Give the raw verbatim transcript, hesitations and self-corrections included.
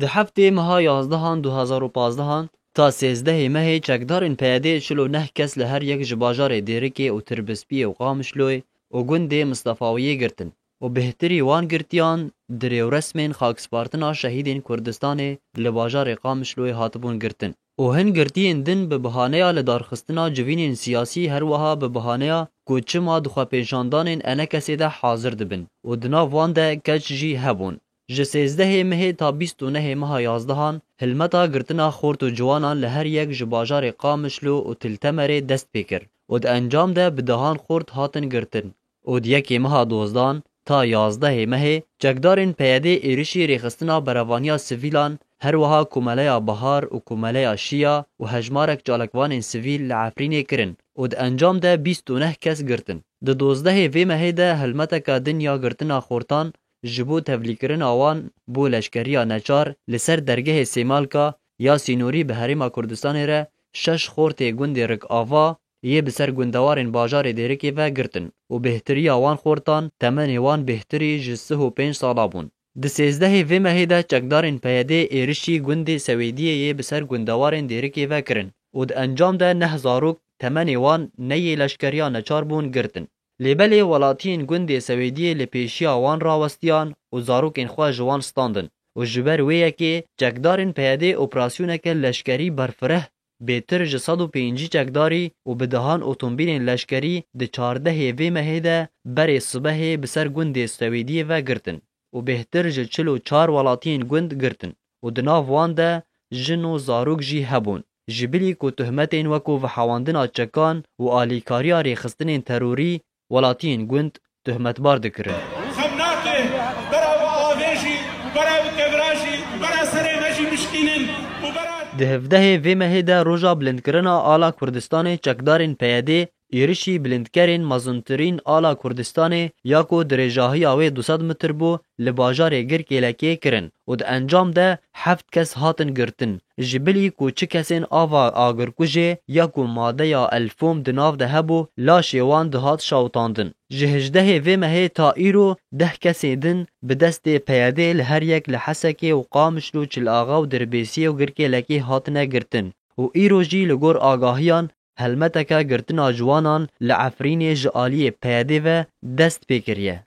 Di heftê meha yazdehan du hezar û pazdehan ta sêzdehê mehê çekdarên P Y D'ê çil û neh kes li her yek ji bajarê Dêrikê û Tirbispiyê û Qamişloyê û gundê Mistefawiyê girtin û bêhtirî wan girtiyan di rêwresmên xakspartina şehîdên Kurdistanê li bajarê Qamişloyê hatibûn girtin û hin girtiyên din bi bihaneya lidarxistina civînên siyasî, her wiha bi bihaneya ku çima di xwepêşandanên E N K S'ê de hazir dibin û di nav wan de keç jî hebûn. Ji sêzdehê mehê ta bîst û nehê meha yazdehan hilmeta girtina xort û ciwanan li her yek ji bajarê Qamişlo û Til Temerê dest pê kir û di encam de bi dehan xort hatin girtin û di yekê meha dozdan ta yazdehê mehê çekdarên P Y D'ê êrişî rêxistina berevaniya sivîlan, her wiha Komeleya Bihar û Komeleya Şiya û hejmarek çalakvanên sivîl li Efrînê kirin û di encam de bîst û neh kes girtin. Di dozdehê vê mehê de helmeteke din ya girtina xortan ji bo tevlîkirina wan bo leşkeriya neçar li ser dergehê Sêmalka ya sînorî bi Herêma Kurdistanê re şeş xortê gundê Rikava yê bi ser gundewarên bajarê Dêrikê ve girtin û bêhtiriya wan xortan temenê wan bêhtirî ji sih û pênc sala bûn. Di sêzdehê vê mehê de çekdarên P Y D'ê êrişî gundê Sewêdiyê yê bi ser gundewarên Dêrikê ve kirin û di encam de neh zarok temenê wan ne yê leşkeriya neçar bûn girtin. Lê belê welatiyên gundê Sewêdiyê li pêşiya wan rawestiyan û zarokên xwe ji wan standin û ji ber wê yekê çekdarên P Y D'ê operasyoneke leşkerî berfireh bêtir ji sed û pêncî çekdarî û bi dehan otomobîlên leşkerî di çardehê vê mehê de berê sibehê bi ser gundê Sewêdiyê ve girtin û bêhtir ji çil û çar welatiyên gund girtin û di nav wan de jin û zarok jî hebûn. Ji bilî ku tuhmetên wekû vehewandina çekan û alîkariya rêxistinên terorî welatiyên gund tuhmetbar dikirin. Xem nake, bera we avê jî, bera we kevra jî, bera serê me jî bişkînin û bera Di hevdehê vê mehê de roja bilindkirina ala Kurdistanê çekdarên P Y D'ê êrişî bilindkerên mezintirîn ala Kurdistanê ya ku dirêjahiya wê du sed metr bû li bajarê Girkêlekê kirin û di encam de heft kes hatin girtin. Ji bilî ku çi kesên ava agirkujê ya ku madeya elfom di nav de hebû, laşê wan dihat şawitandin. Ji hejdehê vê mehê ta îro deh kesê din bi destê P Y D'ê li her yek li Hesekê û Qamişlo, Çil Axa û Dirbêsiyê û Girkêlekê hatine girtin û îro jî li gor agahiyan helmeteke girtina ciwanan li Efrînê ji aliyê P Y D'ê ve dest pê kiriye.